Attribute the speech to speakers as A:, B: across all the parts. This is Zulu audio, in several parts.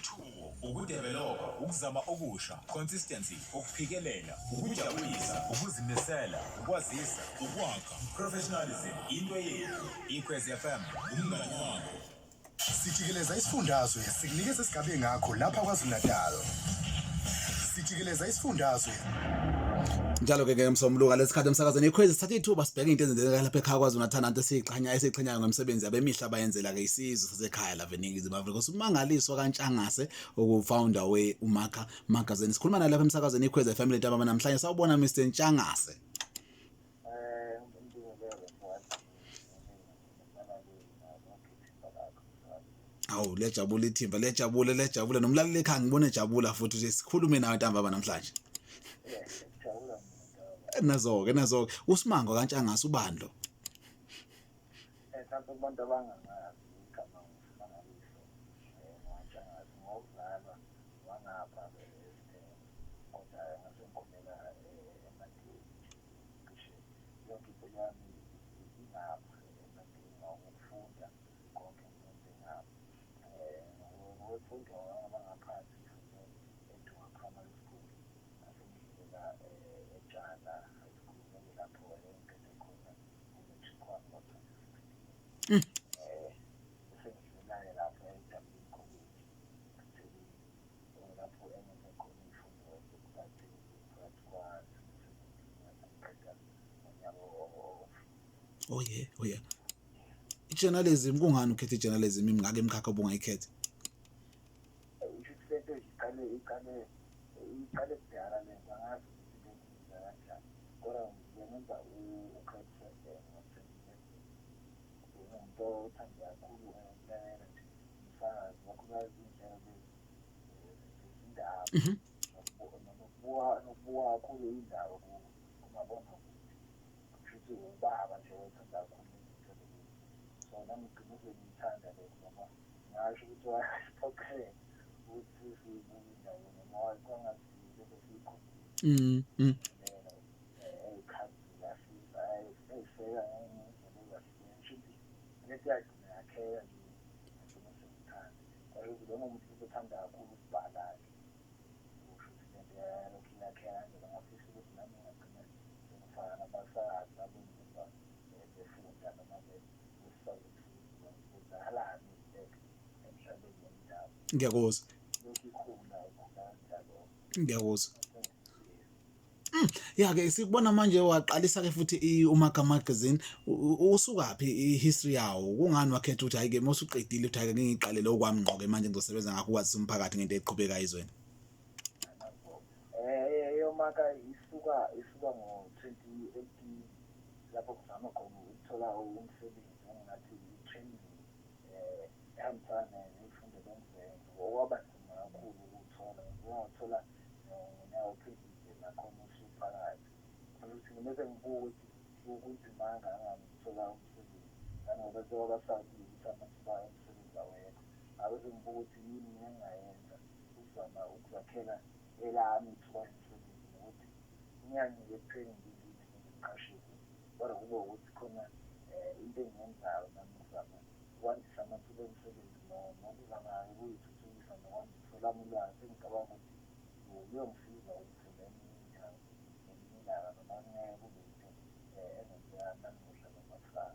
A: Intuthuko, ukudevelopa, ukuzama okusha, consistency, ukuphikelela, ukujabulisa, ukuzimisela, ukwazisa, ukwakha, professionalism, into yethu. Ikhwezi FM, umngani wakho.
B: Sijikeleza isifundazwe sikunikeza esigabe ngakho lapha KwaZulu-Natal. Sijikeleza isifundazwe.
C: Njalo ke ke msombuluka lesikhathi emsakazweni ikhwezi sithatha ithuba sibheke into ezenzeka lapha ekhaya KwaZulu Natal nanto esiyiqhanya esiyiqhenyayo ngemisebenzi yabemihla abayenzela ke isizwe sasekhaya lapha eNingizimu Afrika. Usumangaliswa kaNtshangase okufounder we Umakha Magazine. Sikhuluma naye lapha emsakazweni ikhwezi FM lentambama namhlanje. Sawubona Mr Ntshangase. Awu liyajabula ithimba liyajabula liyajabula nomlaleli ekhaya ngibona ejabula futhi nje sikhulume nawe ntambama namhlanje. Nazo-ke nazo-ke uSimango kaNtshangase ubani lo?
D: Mhlawumbe kubantu abangangazi igama nguSimangaliso waNtshangase ngokuzalwa wangapha kodwa ngase ngikhulela eMandeni cishe yonke impilo yami ingapha eMandeni ngokufunda konke ngiyenze ngapha. Ngokwemfundo ngabangaphansi ngifunde eDuka Primary School ngase ngidlulela eTshala High School lapho engiqede khona u-matric wami ngo-2016. Sengidlulayo lapho eDublin College eThekwini lapho engenze khona iy'fundo zokubathi phakathi kwa-2017 ngaqeda ngonyaka ofile.
C: Oh yeah, oh yeah. I-journalism kungani ukhetha i-journalism imingaka imikhakha obungayikhetha?
D: Usho ukuthi lento nje iqale iqale iqale kudala lento angazi ukuthi bengiyenza kanjani kodwa ngiyenza u-grade 7 ngo-2011 ngingumuntu othanda kakhulu ukulalela nje umsakazo kakhulukazi iy'nhlelo lezi zezindaba nokubuka nokubuka kakhulu iy'ndaba kumabonakude. Kushuthi ubaba nje wayethanda kakhulu izinto lezi. So nami ngigcine sengiyithanda lokho ngoba ngingasho ukuthi wayesiphoqelela ukuthi siyibuke indaba noma kwangathi bese siyikhumbule. Eyichazile asiza eyiseka ngendlela ezahlukene. Kushuthi lento yagcina yakheka nje ngagcina sengithanda. Kwasho ukuthi bengumuntu futhi othanda kakhulu ukubhala-ke. Kusho ukuthi lento yalokhu iyakheka kanjalo ngafisa ukuthi nami ngingagcina sengifana nabasakazi abenziwa befunda noma kwenzakalani emhlabeni wemidlalo.
C: Ngiyakuzwa.
D: Lokhu ikhula ikhula kanjalo.
C: Ngiyakuzwa. Ya ke sikubona manje waqalisa ke futhi i-Umaka Magazine usukaphi i-history yawo kungani wakhetha ukuthi hayi ke mawusuqedile ukuthi hayi ke ngiyiqalele okwami ngqo ke manje ngizosebenza ngakho ukwazisa umphakathi ngento eqhubeka ezweni.
D: Eyomaka isuka isuka ngo-2018 lapho kuzama khona ukuthola umsebenzi ongathi i-training ehambisana ney'fundo bengizenza okwaba nzima kakhulu ukuwuthola ngawuthola ngonyaka ophelile nakhona usuphakathi. Ukuthi ngimese ngibuka ukuthi kunzima kangakanani ukuthola umsebenzi nanoba sewabasazi ukuthi amathuba emisebenzi awekho. Ngabe sengibuka ukuthi yini engingayenza ukuzama ukuzakhela elami ithuba lomsebenzi nokuthi nginganciki ekutheni ngithi ngiqashiwe kodwa kube ukuthi khona into engiyenzayo nami ukuzama ukwandisa amathuba emisebenzi nokuzama ukuyithuthukisa nokwandisa olwami ulwazi engicabanga ukuthi luyongisiza ukuvula eminye iminyango ngelinye ilanga noma kungeke kube yinto engenzeka namuhla noma kusasa.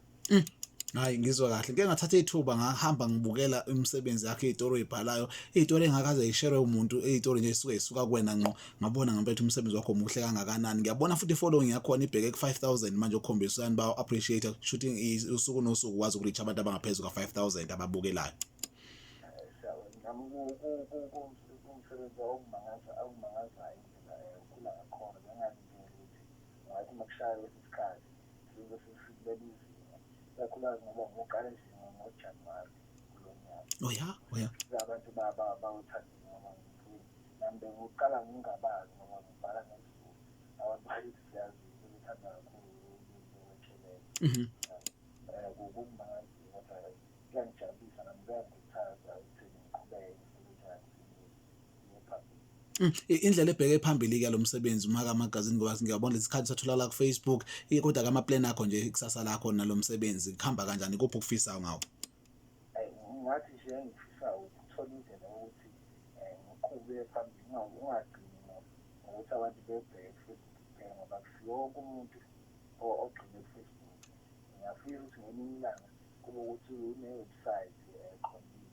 C: Hayi ngizwa kahle. Ngike ngathatha ithuba ngahamba ngibukela imisebenzi yakho iy'tori oy'bhalayo. Iy'tori engakaze y'sherwe umuntu, iy'tori nje ey'suke y'suka kuwena ngqo. Ngabona ngempela ukuthi umsebenzi wakho muhle kangakanani. Ngiyabona futhi i-following yakhona ibheke ku-5,000 manje okukhombisa ukuthi bawu-appreciate kusho ukuthi usuku nosuku ukwazi uku-reach abantu abangaphezu ka-5,000 ababukelayo.
D: Nami kuwumsebenzi okungimangaza okungimangazayo indlela okhula ngakhona bengingalindele ukuthi ngathi uma kushaya lesi sikhathi sibe sesikuleli zinga ikakhulukazi ngoba ngiwuqale nje ngoJanuwari kulo nyaka.
C: Oh ya, oh ya.
D: Abantu bawuthandile ngoba nami bengiwuqala ngingabazi ngoba ngibhala ngesiZulu. Abantu bakithi siyazi sebethanda kakhulu ulimi lwetshelele. Kungimangazile kodwa kuyangijabulisa nami kuyangikhuthaza ekutheni ngiqhubeke ngisebenze kanzima ngiye phambili.
C: Indlela ebheke phambili ke lo msebenzi uMaka Magazine ngoba ngiyabona lesikhathi satholakala ku Facebook kodwa ke ama plan akho nje ikusasa lakho nalomsebenzi kuhamba kanjani kuphi okufisayo ngawo?
D: Ngathi nje engifisa ukuthola indlela yokuthi Ngiqhubeke phambili, ungagcini ngokuthi abantu bebheke ku-Facebook kuphela, ngoba akusiwo wonke umuntu ogxile ku-Facebook. Ngiyafisa ukuthi ngelinye ilanga kube ukuthi une-website eqondile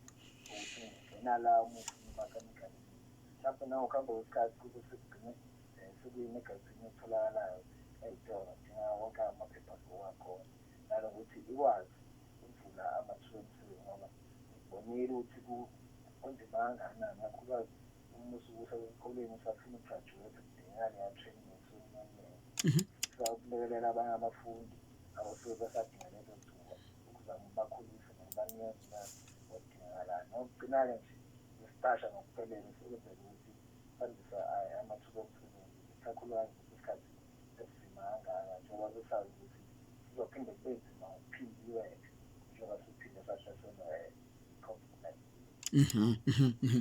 D: ukuthi ungena la uma ufuna uMarka Magazine. Mhlawumpe nangokuhamba kwesikhathi kube sekugcine sekuyi-magazine etholakalayo ey'tolo njengawo wonke amaphephabhuku akhona, nanokuthi ikwazi ukuvula amathuba emisebenzi, ngoba ngibonile ukuthi kunzima kangakanani, kakhulukazi uma usuke usesikoleni usafuna uku-graduate, kudingeka leya training esuke iningi. Ukulekelela abanye abafundi abasuke besadinga lelo thuba, ukuzama ukubakhulisa nokubanikeza ulwazi oludingakalayo. Nokugcina-ke nje nesitasha ngokuphelele sekwenzela ukuthi sandise amathuba omsebenzi, ikakhulukazi isikhathi esinzima kangaka, njengoba besazi ukuthi sizophinde kube nzima ngokuphindiwe-ke njengoba siphinde sahlaselwa i-COVID-19.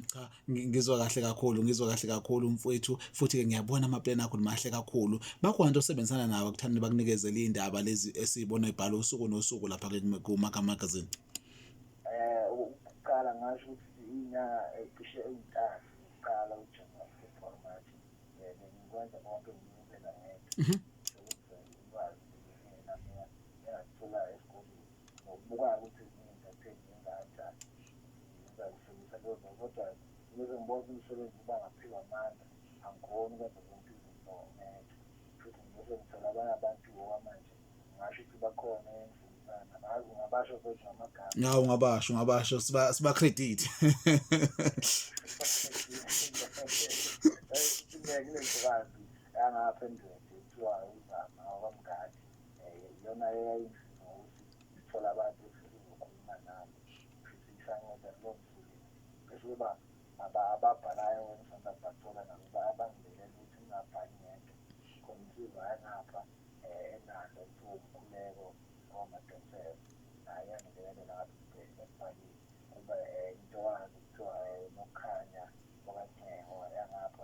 C: Cha, ngizwa kahle kakhulu, ngizwa kahle kakhulu mfowethu, futhi ke ngiyabona ama-plan akho mahle kakhulu. Bakhona osebenzisana nawo ekuthanda bakunikezele iy'ndaba lezi esiyibona ibhala usuku nosuku lapha ke kuMarka Magazine.
D: Ukuqala ngasho ukuthi inyanga cishe ey'ntathu ukuqala uJanuary, February, March, bengikwenza konke ngiyenzela ngedwa. Ukuze ulwazi nami engakuthola esikoleni nokubuka ukuthi ngiyintatheli ngenza kanjani, ngenza ngisebenzisa leyo nto, kodwa ngize ngibone ukuthi umsebenzi uba ngaphezu kwamandla, angikhoni ukwenza zonke izinto ngedwa. Futhi ngibese ngithola abanye abantu okwamanje, ngingasho ukuthi bakhona engifundisana nabo, ngingabasho futhi ngamagama.
C: Hawu, ungabasho, ungabasho, siba credit.
D: Kunentokazi yangapha eNdwedwe kuthiwa uZama wakwamngadi, iyona eyayingisiza ngokuthi ngithole abantu esizokhuluma nabo, futhi isanceda kulowo msebenzi. Bese kuba ababhalayo engisanda kubathola nabo abangilekelela ukuthi ngingabhali ngedwa. Khona insizwa yangapha eNanda kuthiwa uMkhuleko waMadonsela, naye iyangilekelela ngapha ekubhaleni. Kube intokazi kuthiwa Nokukhanya wakaNcengo yangapha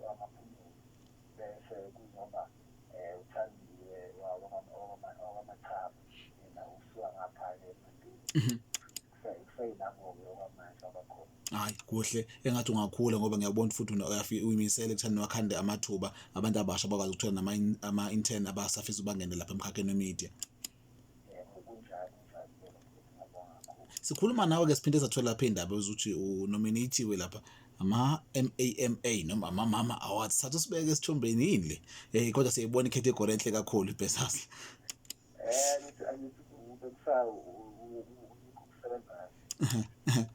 D: wamaphumulo, bese kuzoba uThandiwe wakwaMachaba, yena usuka ngapha-ke eMandeni. Kuseyilabo-ke okwamanje abakhona.
C: Hayi, kuhle, engathi ungakhula ngoba ngiyabona futhi uyimisele ekutheni wakhande amathuba abantu abasha bakwazi ukuthola nama-intern abasafisa ubangene lapha emkhakheni we-media.
D: Yebo, kunjalo, kunjalo impela futhi ngiyabonga kakhulu.
C: Sikhuluma nawe ke siphinde sathola lapha indaba ukuthi unominatiwe lapha ama-MAMA noma ama-Mama Awards. Thatha usibeke esithombeni, yini le? Kodwa siyayibona i-category enhle kakhulu i-Best Hustler.
D: Ngithi angithi bekusa ukusebenza kahle.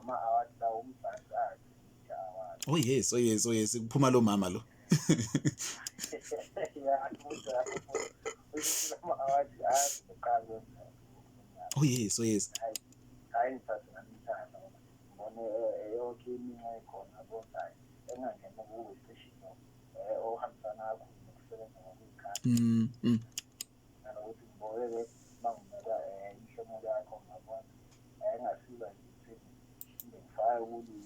D: Ama-award lawo uMzansi Art Media Award.
C: Oh yes, oh yes, oh yes, kuphuma lo mama lo.
D: Ya, kunjalo. Ukuthi lama-award azoqala kwenza.
C: Oh yes, oh yes.
D: Hayi, hayi, ngithathe nami ithanda ngoba ngibone yonke iminxa ekhona, kodwa engangena kuwo cishe ohambisana kakhulu nokusebenza ngokuy'khandla. Nanokuthi ngibonke uma nginika inhlomulo yakho, ngabona engasiza nje ekutheni ngiphinde ngifake kuleli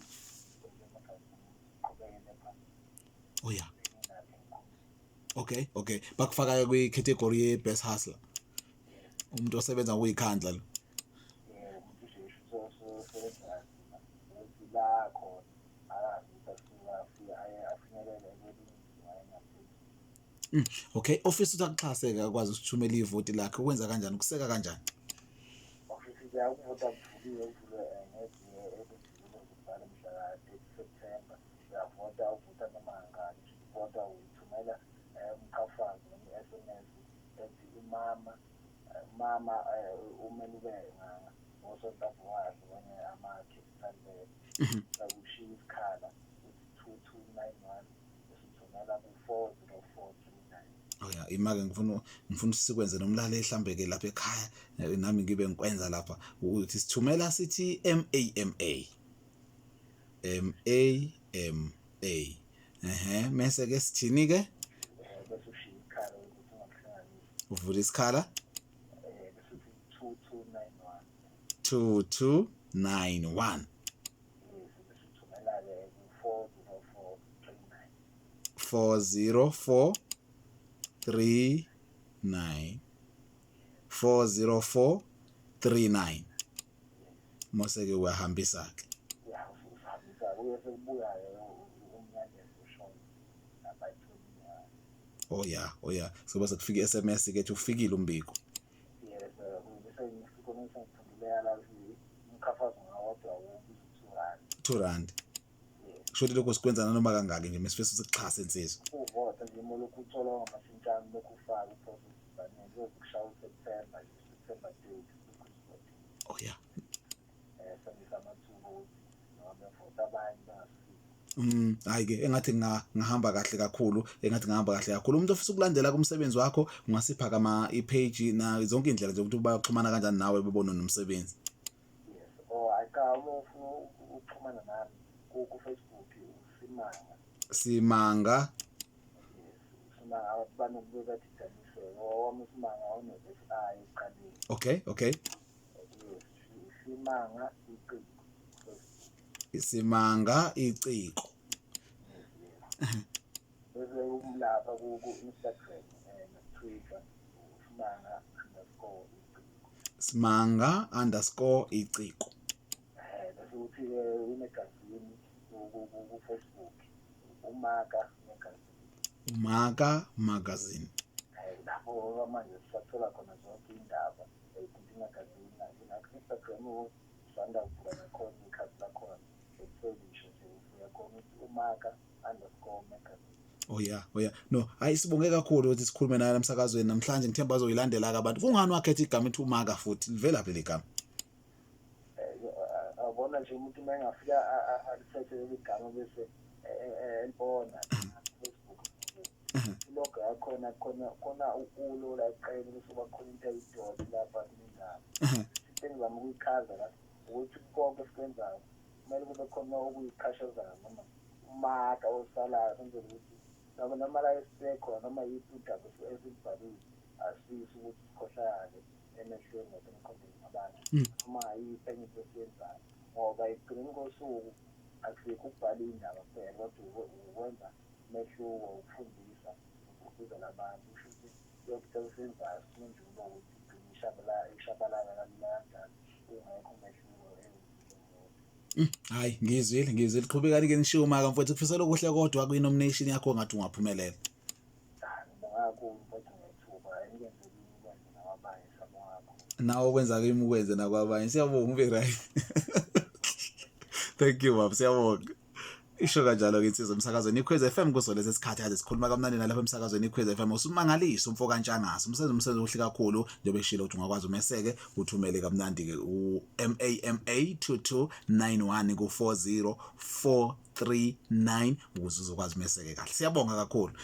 D: ngiqhubekele phambili.
C: Oh yeah.
D: Benginakho engikhulu.
C: Okay. Bakufaka kwi-category ye-Best Hustler. Umuntu osebenza ngokuyikhandla lo.
D: Yebo, umuntu nje osebenza kanzima ukuthi la khona akazi ukuthi asuke afike aye afinyelele kwelinye izinga engaphezulu.
C: Okay, ofisa ukuthi akuxhase-ke akwazi ukuthumela ivoti lakhe, ukwenza kanjani, ukuseka kanjani?
D: Ofisi ya ukuvota kuvuliwe, kuvulwe ngeviki elidlule, kuvalwe mhla ka-30 September. Uyavota, uvota noma ngaki. Uvota uthumela umqhafazo noma i-SMS ethi umama, mama, umele ube ngosonhlamvukazi okanye ama-capital letter, ushiye isikhala uthi 2291, bese uthumela ku-40439.
C: Oh ya, ima-ke, ngifuna sikwenze nomlaleli mhlambe ke lapha ekhaya, nami ngibe ngikwenza lapha ukuthi sithumela sithi M A M A M A M A, ehe, mase ke sithini ke?
D: Bese ushiye isikhala ukuthi ungakuhlanganisi.
C: Uvula isikhala.
D: Bese uthi 2291.
C: 2291.
D: Yes, bese uthumela-ke ku-40439.
C: 404 39, 40439, mase ke uyahambisa ke.
D: Ya, usihambisa. Kuye sekubuya-ke umyalezo ushoyo abayitholile.
C: Oh yeah, oh yeah, soba sekufika i-SMS ke ethi ufikile umbiko.
D: Yes, bese ngifika sengiphenduleka la umkhafazo ngawodwa ubiza R2.
C: R2. Kusho ukuthi lokho sikwenza nanoma kangaki nje mesifisa sikuxhase insizwa.
D: Uvota nje uma lokhu uthola ngamasintshane, lokhu ufaka uprocess baningi kuyoze kushaya uSeptember nje, September 30 lokhu sivotile.
C: Oh yeah.
D: Sandisa amathuba ukuthi noma bevota abanye bangafiki.
C: Hayi ke, engathi ngahamba kahle kakhulu, engathi ngahamba kahle kakhulu. Umuntu ofisa ukulandela kumsebenzi wakho, ungasipha kama i-page na zonke indlela nje ukuthi bayoxhumana kanjani nawe bebone nomsebenzi?
D: Yes, oh aka uma ufuna ukuxhumana nami ku-Facebook, uSimanga.
C: Simanga.
D: Yes, uSimanga, abantu banokubuye badidaniseke, owami uSimanga une-S I ekuqaleni. Yes, Simanga Iciko, Facebook.
C: Simanga Iciko.
D: Bese umlapha ku-Instagram na-Twitter, uSimanga_Iciko.
C: Simanga_Iciko.
D: Bese uthi-ke imagazini ku-Facebook, uMaka Magazine.
C: Umaka Magazine.
D: Lapho manje sisathola khona zonke iy'ndaba ey'thinta imagazini. Naku-Instagram usanda kuvula nakhona ikhasi lakhona eliselisha nje, uyakhona ukuthi uMaka_Magazine.
C: Oh yeah. No, hayi, sibonge kakhulu ukuthi sikhulume naye emsakazweni namhlanje. Ngithemba bazoyilandela ke abantu. Kungani wakhetha igama ethi uMaka futhi? Livela phi ligama?
D: Awubona nje umuntu uma engafika alithethe leli gama bese elibona Facebook, ilogo yakhona khona ulo la ekuqaleni, bese kuba khona into eyidot lapha kunendaba. Into engizama ukuyichaza la ukuthi konke esikwenzayo kumele kube khona okuyichashazayo noma umaka osalayo, kwenzela ukuthi noma la esibeke khona noma yiphi udaba esilibhalile, asisi ukuthi sikhohlakale emehlweni nasemqondweni wabantu noma yiphi enye into esiyenzayo, ngoba ekugcineni kosuku akusikho ukubhala iy'ndaba kuphela, kodwa ukwenza umehluko, ukufundisa, ukugqugquzela abantu. Kusho ukuthi yonke into esiyenzayo sifuna nje ukuba ukuthi igcine ishabalala kalula kanjani ungekho umehluko ewenzile umuntu.
C: Hayi, ngizwile, ngizwile. Qhubekani ke nishiye umaka, mfowethu. Kufisela okuhle kodwa kwi-nomination yakho, ngathi ungaphumelela.
D: Cha, ngibonga kakhulu, mfowethu, ngethuba engiyenze kimi ukwenza nakwabanye. Siyabonga kakhulu.
C: Nawe okwenza kimi ukwenze nakwabanye. Siyabonga, ube right. Thank you, baba, siyabonga. Isho kanjalo ke insizwa emsakazweni Ikhwezi FM kuso lesi sikhathi kade sikhuluma kamnandi nalapha emsakazweni Ikhwezi FM. Usumangaliso umfo kaNtshangase, umsebenzi omuhle kakhulu njengoba eshilo ukuthi ungakwazi umeseke, uthumele kamnandi ke u MAMA 2291 ku 40439 ukuze uzokwazi umeseke kahle. Siyabonga kakhulu.